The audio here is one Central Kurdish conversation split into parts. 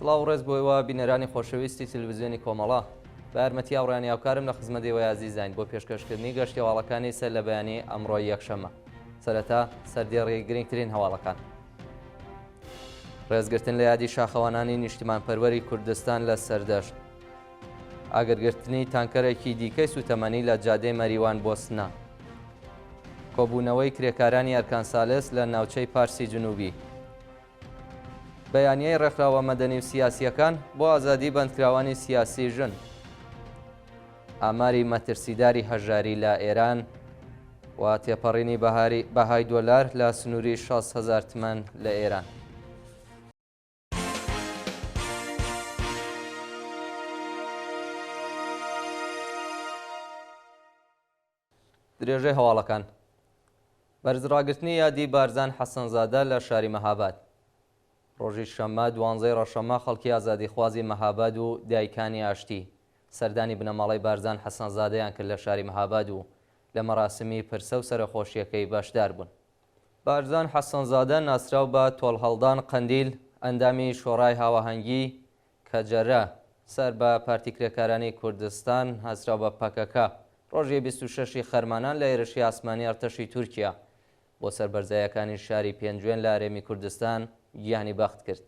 سڵاو و ڕێز بۆ ئێوە بینەرانی خۆشەویستی تلویزیۆنی کۆمەڵە. بە یارمەتی هاوڕێیانی هاوکارم لە خزمەت ئێوەی ئازیزاین بۆ پێشکەشکردنی گەشتی هەواڵەکانی سەر لە بەیانی ئەمڕۆ یەکشەممە. سەرەتا سەردێڕی گرنگترین هەواڵەکان. ڕێزگرتن لە یادی شاخەوانانی نیشتیمانپەروەری کوردستان لە سەردەشت. ئاگرگرتنی تانکەرێکی دیکەی سووتەمەنی لە جادەی مەریوان بۆ سنە. کۆبوونەوەی کرێکارانی ئەرکان سالس لە ناوچەی پارسی جنوبی. بەیانیەی ڕێکخراوە مەدەنی و سیاسییەکان بۆ ئازادی بەندکراوانی سیاسی ژن. ئاماری مەترسیداری هەژاری لە ئێران و تێپەڕینی بەهای دۆلار لە سنووری 6 هەزار تمەن لە ئێران. درێژەی هەواڵەکان. بەرزڕاگرتنی یادی بارزان حەسەنزادە لە شاری مەهاباد. ڕۆژی شەممە دوانزەی ڕەشەممە خەڵکی ئازادیخوازی مەهاباد و دایکانی ئاشتی سەردانی بنەماڵەی بارزان حەسەنزادەیان کرد لە شاری مەهاباد و لە مەراسمی پرسە و سەرەخۆشییەکەی بەشدار بوون. بارزان حەسەنزادە ناسراو بە تۆڵهەڵدان قەندیل ئەندامی شۆڕای هاواهەنگی کەجەرە، سەر بە پارتی کرێکارانی کوردستان، ناسراو بە پەکەکە، ڕۆژی 26 ی خەرمانان لە هێرشی ئاسمانی ئەرتەشی تورکیا بۆ سەر بەرزاییەکانی شاری پێنجوێن لە هەرێمی کوردستان گیانی بەخت کرد.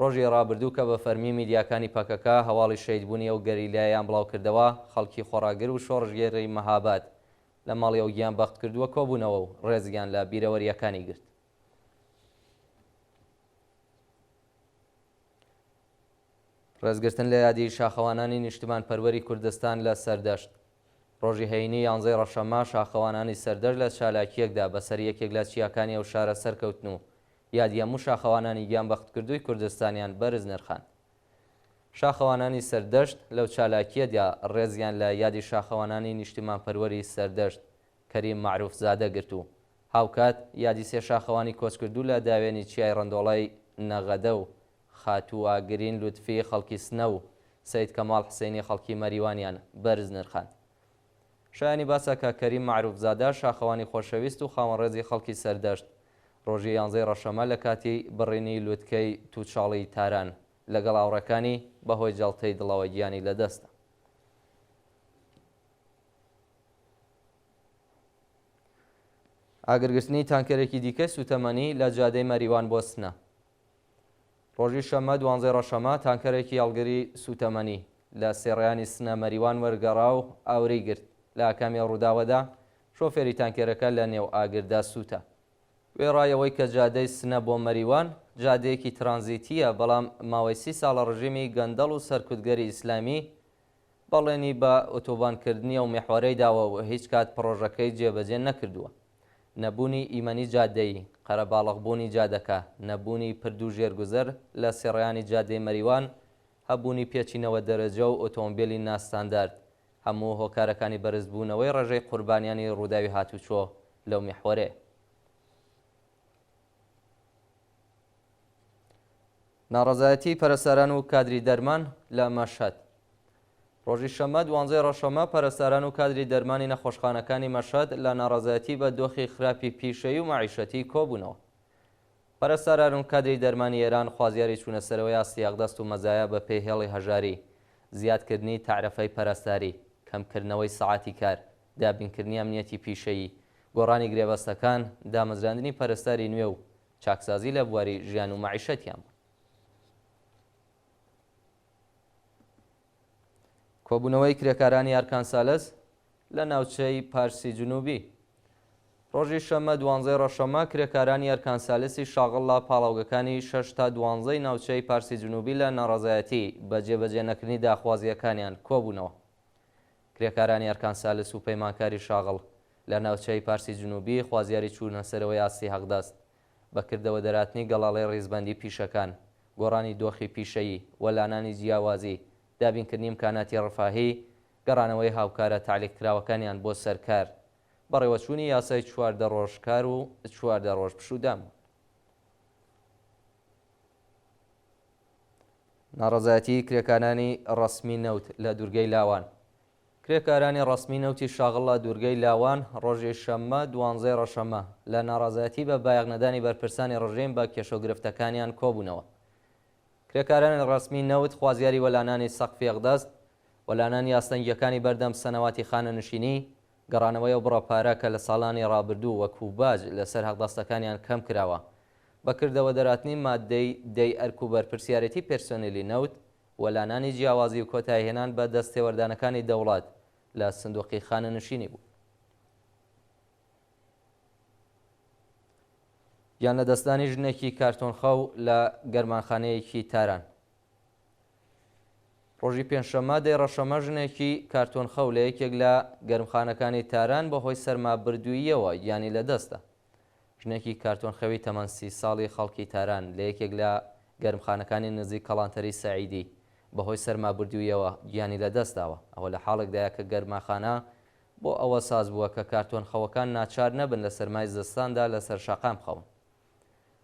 ڕۆژی ڕابردوو کە بە فەرمی میدیاکانی پەکەکە هەواڵی شەهیدبوونی ئەو گەریلایەیان بڵاوکردەوە، خەڵکی خۆڕاگر و شۆڕشگێڕی مەهاباد لە ماڵی ئەو گیان بەختکردووە کۆبوونەوە و ڕێزیان لە بیرەوەرییەکانی گرت. ڕێزگرتن لە یادی شاخەوانانی نیشتمانپەروەری کوردستان لە سەردەشت. ڕۆژی هەینی یانزەی ڕەشەممە شاخەوانانی سەردەشت لە چالاکییەکدا بەسەر یەکێک لە چیاکانی ئەو شارە سەرکەوتن و یادی هەموو شاخەوانانی گیانبەختکردووی کوردستانیان بەرز نرخاند. شاخەوانانی سەردەشت لەو چالاکییەدا ڕێزیان لە یادی شاخەوانانی نیشتیمانپەروەری سەردەشت کەریم مەعرووفزادە گرت و هاوکات یادی سێ شاخەوانی کۆچکردوو لە داوێنی چیای ڕەندۆڵەی نەغەدە و خاتوو ئاگرین لوتفی خەڵکی سنە و سەید کەماڵ حسەینی خەڵکی مەریوانیان بەرز نرخاند. شایانی باسە کە کەریم مەعرووفزادە شاخەوانی خۆشەویست و خاوەنڕێزی خەڵکی سەردەشت ڕۆژی یانزەی ڕەشەمە لە کاتی بڕینی لوتکەی تووچاڵی تاران لەگەڵ هاوڕێکانی بەهۆی جەڵتەی دڵەوە گیانی لەدەستدا. ئاگرگرتنی تانکەرێکی دیکەی سووتەمەنی لە جادەی مەریوان بۆ سنە. ڕۆژی شەممە دوانزەی ڕەشەمە تانکەرێکی هەڵگری سووتەمەنی لە سێڕێیانی سنە مەریوان وەرگەڕا و ئاوری گرت، لە ئاکامی ئەو ڕووداوەدا شۆفێری تانکێرەکە لە نێو ئاگردا سووتا. وێڕای ئەوەی کە جادەی سنە بۆ مەریوان جادەیەکی ترانزیتییە، بەڵام ماوەی سی ساڵە ڕژیمی گەندەڵ و سەرکوتگەری ئیسلامی بەڵێنی بە ئۆتۆبانکردنی ئەو میحوەرەی داوە و هیچ کات پڕۆژەکەی جێبەجێ نەکردووە. نەبوونی ئیمەنی جادەیی، قەرەباڵغبوونی جادەکە، نەبوونی پرد و ژێرگوزەر لە سێڕێیانی جادەی مەریوان، هەبوونی پێچی 90 دەرەجە و ئۆتۆمبێلی ناستاندارد، هەموو هۆکارەکانی بەرزبوونەوەی ڕێژەی قوربانیانی ڕووداوی هاتوچۆ لەو میحوەرەیە. ناڕەزایەتیی پەرستاران و کادری دەرمان لە مەشهەد. ڕۆژی شەممە دوانزەی ڕەشەمە پەرستاران و کادری دەرمانی نەخۆشخانەکانی مەشهەد لە ناڕەزایەتی بە دۆخی خراپی پیشەیی و مەعیشەتی کۆبوونەوە. پەرستاران و کادری دەرمانی ئێران خوازیاری چوونەسەرەوەی ئاستی حەقدەست و مەزایا بە پێی هێڵی هەژاری، زیادکردنی تەعرەفەی پەرستاری، کەمکردنەوەی سەعاتی کار، دابینکردنی ئەمنیەتی پیشەیی، گۆڕانی گرێبەستەکان، دامەزراندنی پەرستاری نوێ و چاکسازی لە بواری ژیان و مەعیشەتیان بوون. کۆبوونەوەی کرێکارانی ئەرکان سالس لە ناوچەی پارسی جنوبی. ڕۆژی شەممە دوانزەی ڕەشەمە کرێکارانی ئەرکان سالسی شاغڵ لە پاڵاوگەکانی شەش تا دوانزەی ناوچەی پارسی جنوبی لە ناڕەزایەتی بە جێبەجێ نەکردنی داخوازییەکانیان کۆبوونەوە. کرێکارانی ئەرکان سالس و پەیمانکاری شاغڵ لە ناوچەی پارسی جنوبی خوازیاری چوونەسەرەوەی ئاستی حەقدەست، بە کردەوە دەراتنی گەڵاڵەی ڕیزبەندی پیشەکان، گۆڕانی دۆخی پیشەیی، وەلانانی جیاوازی، دابینکردنی ئیمکاناتی ڕفاهی، گەڕانەوەی هاوکارە تەعلیقکراوەکانیان بۆ سەر کار، بەڕێوەچوونی یاسای 14 ڕۆژ کار و 14 ڕۆژ پشوودان بوون. ناڕەزایەتیی کرێکارانی ڕەسمی نەوت لە دوورگەی لاوان. کرێکارانی ڕەسمی نەوتی شاغڵ لە دوورگەی لاوان ڕۆژی شەممە دوانزەی ڕەشەممە لە ناڕەزایەتی بە بایەخ نەدانی بەرپرسانی ڕژیم بە کێشەو گرفتەکانیان کۆبوونەوە. کرێکارانی ڕەسمی نەوت خوازیاری وەلانانی سەقفی ئەقدەست، وەلانانی ئاستەنگییەکانی بەردەم سەنەواتی خانەنشینی، گەڕانەوەی ئەو بڕە پارە کە لە ساڵانی ڕابردوو وەکوو باج لەسەر هەقدەستەکانیان کەم کراوە، بە کردەوە دەراتنی ماددەی دەی ئەرک و بەرپرسیارێتی پێرسۆنێلی نەوت، وەلانانی جیاوازی و کۆتاییهێنان بە دەستێوەردانەکانی دەوڵەت لە سندوقی خانەنشینی بوو. گیانلەدەستدانی ژنێکی کارتۆنخەو لە گەرمانخانەیەکی تاران. ڕۆژی پێنجشەممە دەی ڕەشەمە ژنێکی کارتۆنخەو لە یەکێک لە گەرمخانەکانی تاران بەهۆی سەرمابردووییەوە گیانی لەدەستدا. ژنێکی کارتۆنخەوی تەمەن سی ساڵی خەڵکی تاران لە یەکێک لە گەرمخانەکانی نزیک کەڵانتەری سەعیدی بەهۆی سەرمابردووییەوە گیانی لەدەستداوە. ئەوە لە حاڵێکدایە کە گەرماخانە بۆ ئەوە ساز بووە کە کارتۆنخەوەکان ناچار نەبن لە سەرمای زستاندا لەسەر شەقام بخەون.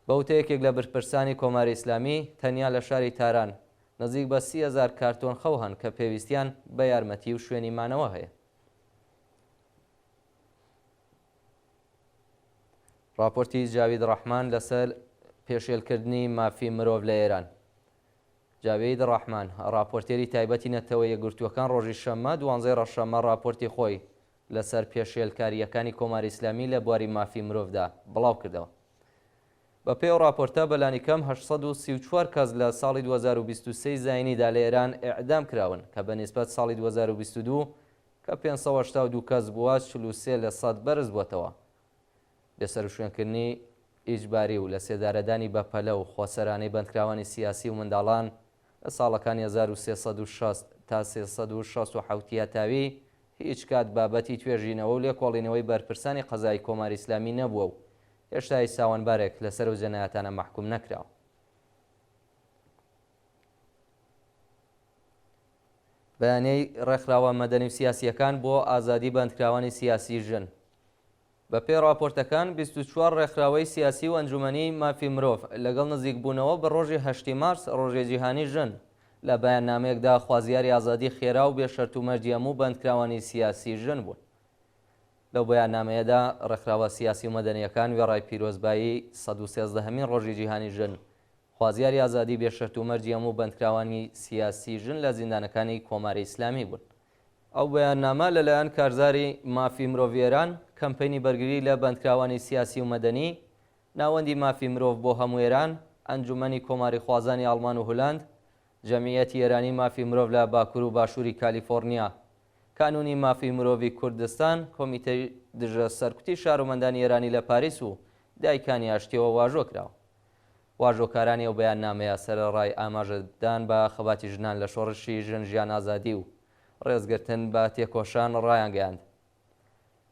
بە وتەی یەکێک لە برپرسانی کۆماری ئیسلامی، تەنیا لە شاری تاران نزیک بە 30,000 کارتۆنخەو هەن کە پێویستیان بە یارمەتی و شوێنی مانەوە هەیە. ڕاپۆرتی جاوید ڕەحمان لەسەر پێشێلکردنی مافی مرۆڤ لە ئێران. جاوید ڕەحمان، ڕاپۆرتێری تایبەتی نەتەوە یەکگرتووەکان ڕۆژی شەممە دوانزەی ڕەشەممە ڕاپۆرتی خۆی لەسەر پێشێلکارییەکانی کۆماری ئیسلامی لە بواری مافی مرۆڤدا بڵاوکردەوە. بەپێی ئەو ڕاپۆرتە بەلانیکەم 834 کەس لە ساڵی 2023 زایینیدا لە ئێران ئێعدام کراون کە بە نیسبەت ساڵی 2022 کە 582 کەس بووە 43 لە سەد بەرز بووەتەوە. بێسەروشوێنکردنی ئیجباری و لەسێدارەدانی بەپەلە و خۆسەرانەی بەندکراوانی سیاسی و منداڵان لە ساڵەکانی 1360 تا 367 هەتاوی هیچ کات بابەتی توێژینەوە و لێکۆڵینەوەی بەرپرسانی قەزایی کۆماری ئیسلامی نەبووە و هێشتا هیچ تاوانبارێک لەسەر ئەو جەنایەتانە مەحکوم نەکراوە. بەیانیەی ڕێکخراوە مەدەنی و سیاسییەکان بۆ ئازادی بەندکراوانی سیاسی ژن. بە پێی ڕاپۆرتەکان، 24 ڕێکخراوەی سیاسی و ئەنجومەنی مافی مرۆڤ لەگەڵ نزیکبوونەوە بە ڕۆژی هەشتی مارس ڕۆژی جیهانی ژن لە بەیاننامەیەکدا خوازیاری ئازادی خێرا و بێ شەرت و مەرجی هەموو بەندکراوانی سیاسی ژن بوون. لەو بەیاننامەیەدا ڕێکخراوە سیاسی و مەدەنییەکان وێڕای پیرۆزبایی 113 هەمین ڕۆژی جیهانی ژن خوازیاری ئازادی بێ شەرت و مەرجی هەموو بەندکراوانی سیاسی ژن لە زیندانەکانی کۆماری ئیسلامی بوون. ئەو بەیاننامە لەلایەن کارزاری مافی مرۆڤی ئێران، کەمپەینی بەرگری لە بەندکراوانی سیاسی و مەدەنی، ناوەندی مافی مرۆڤ بۆ هەموو ئێران، ئەنجومەنی کۆماریخوازانی ئاڵمان و هولاند، جەمعیەتی ئێرانی مافی مرۆڤ لە باکوور و باشووری کالیفۆرنیا، کانوونی مافی مرۆڤی کوردستان، کۆمیتەی دژە سەرکوتی شارۆمەندانی ئێرانی لە پاریس و دایکانی ئاشتیەوە واژۆ کراوە. واژۆکارانی ئەو بەیاننامەیە سەرەڕای ئاماژەدان بە خەباتی ژنان لە شۆڕشی ژن ژیان ئازادی و ڕێزگرتن بە تێکۆشان ڕایانگەیاند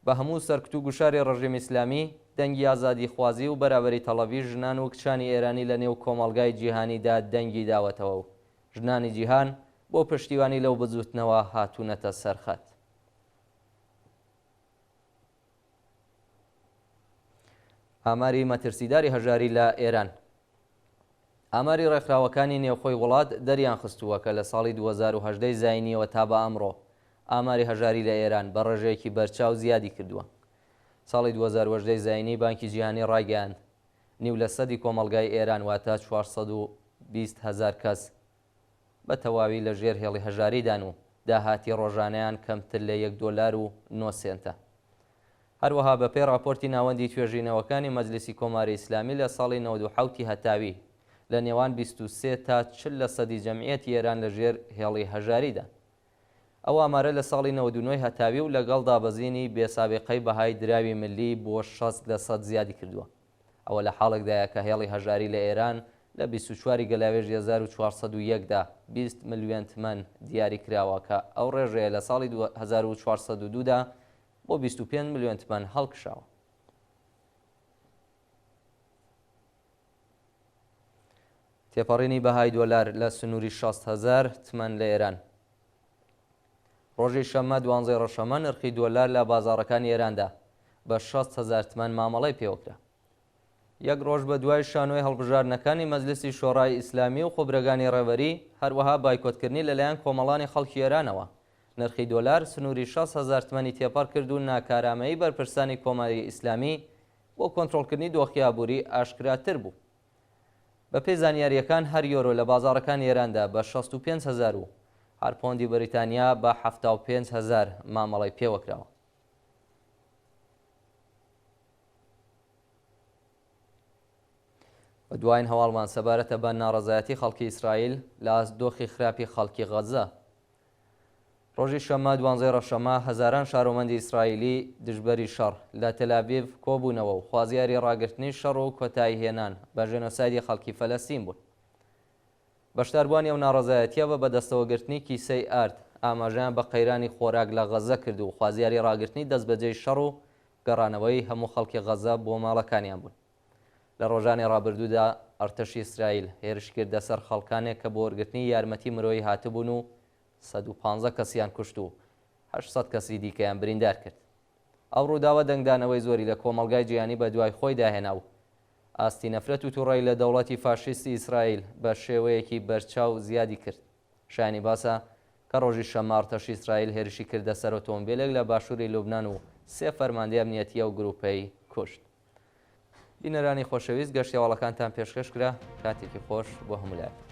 بە هەموو سەرکوت و گوشاری ڕژیمی ئیسلامی دەنگی ئازادیخوازی و بەرابەری تەڵەبی ژنان و کچانی ئێرانی لە نێو کۆمەڵگای جیهانیدا دەنگی داوەتەوە و ژنانی جیهان بۆ پشتیوانی لەو بزووتنەوە هاتوونەتە سەر خەت. ئاماری مەترسیداری هەژاری لە ئێران. ئاماری ڕێکخراوەکانی نێوخۆی وڵات دەریانخستووە کە لە ساڵی 2018 زاینیەوە تا بە ئەمڕۆ ئاماری هەژاری لە ئێران بە ڕێژەیەکی بەرچاو زیادی کردووە. ساڵی 2018 زاینی بانکی جیهانی ڕایگەیاند نیو لە سەدی کۆمەڵگای ئێران واتە 420 هەزار کەس بە تەواوی لە ژێر هێڵی هەژاریدان و داهاتی ڕۆژانەیان کەمتر لە یەک دۆلار و نۆ سێنتە. هەروەها بە پێی ڕاپۆرتی ناوەندی توێژینەوەکانی مەجلیسی کۆماری ئیسلامی لە ساڵی 97 ی هەتاوی لە نێوان 23 تا 40 لە سەدی جەمعیەتی ئێران لە ژێر هێڵی هەژاریدان. ئەو ئامارە لە ساڵی 99 ی هەتاوی و لەگەڵ دابەزینی بێ سابیقەی بەهای دراوی ملی بۆ 60 لە سەد زیادی کردووە. ئەوە لە حاڵێکدایە کە هێڵی هەژاری لە ئێران لە 24 ی گەلاوێژی 1401 دا 20 ملیۆن تمەن دیاری کراوە کە ئەو ڕێژەیە لە ساڵی 1402 دا بۆ 25 ملیۆن تمەن هەڵکشاوە. تێپەڕینی بەهای دۆلار لە سنووری 60 هەزار تمەن لە ئێران. ڕۆژی شەممە دوانزەی ڕەشەمە نرخی دۆلار لە بازاڕەکانی ئێراندا بە 60 هەزار تمەن مامەڵەی پێوەکرا. یەک ڕۆژ بە دوای شانۆی هەڵبژاردنەکانی مەجلسی شۆڕای ئیسلامی و خوبرەگانی ڕێبەری، هەروەها بایکۆتکردنی لەلایەن کۆمەڵانی خەڵکی ئێرانەوە، نرخی دۆلار سنووری 60 هەزار تمەنی تێپەڕ کرد و ناکارامەیی بەرپرسانی کۆماری ئیسلامی بۆ کۆنترۆڵکردنی دۆخی ئابووری ئاشکراتر بوو. بەپێی زانیارییەکان هەر یۆرۆ لە بازاڕەکانی ئێراندا بە 65 هەزار و هەر پۆندی بەریتانیا بە 75 هەزار مامەڵەی پێوەکراوە. و دواین هەواڵمان سەبارەتە بە ناڕەزایەتی خەڵکی ئیسرائیل لە ئاست دۆخی خراپی خەڵکی غەززە. ڕۆژی شەممە دوانزەی ڕەشەمە هەزاران شارۆمەندی ئیسرائیلی دژبەری شەڕ لە تەلئەڤیڤ کۆبوونەوە و خوازیاری ڕاگرتنی شەڕ و کۆتاییهێنان بە ژێنۆسایدی خەڵکی فەلەستین بوون. بەشداربووانی ئەو ناڕەزایەتییە بە بەدەستەوەگرتنی کیسەی ئارد ئاماژەیان بە قەیرانی خۆراک لە غەززە کرد و خوازیاری ڕاگرتنی دەستبەجێی شەڕ و گەڕانەوەی هەموو خەڵکی غەززە بۆ ماڵەکانیان بوون. لە ڕۆژانی ڕابردوودا ئەرتەشی ئیسرائیل هێرشی کردە سەر خەڵکانێک کە بۆ وەرگرتنی یارمەتی مرۆیی هاتبوون و 115 کەسیان کوشت و 800 کەسی دیکەیان بریندار کرد. ئەو ڕووداوە دەنگدانەوەی زۆری لە کۆمەڵگای جیهانی بەدوای خۆیدا هێنا و ئاستی نەفرەت و توڕەیی لە دەوڵەتی فاشیستی ئیسرائیل بە شێوەیەکی بەرچاو زیادی کرد. شایانی باسە کە ڕۆژی شەممە ئەڕتەشی ئیسرائیل هێرشی کردە سەر ئۆتۆمبیلێک لە باشووری لوبنان و سێ فەرماندەی ئەمنیەتی ئەو گرووپەی کوشت. بینەرانی خۆشەویست گەشتی هەواڵەکانتان پێشکەش کرا، کاتێکی خۆش بۆ هەموو لایەک.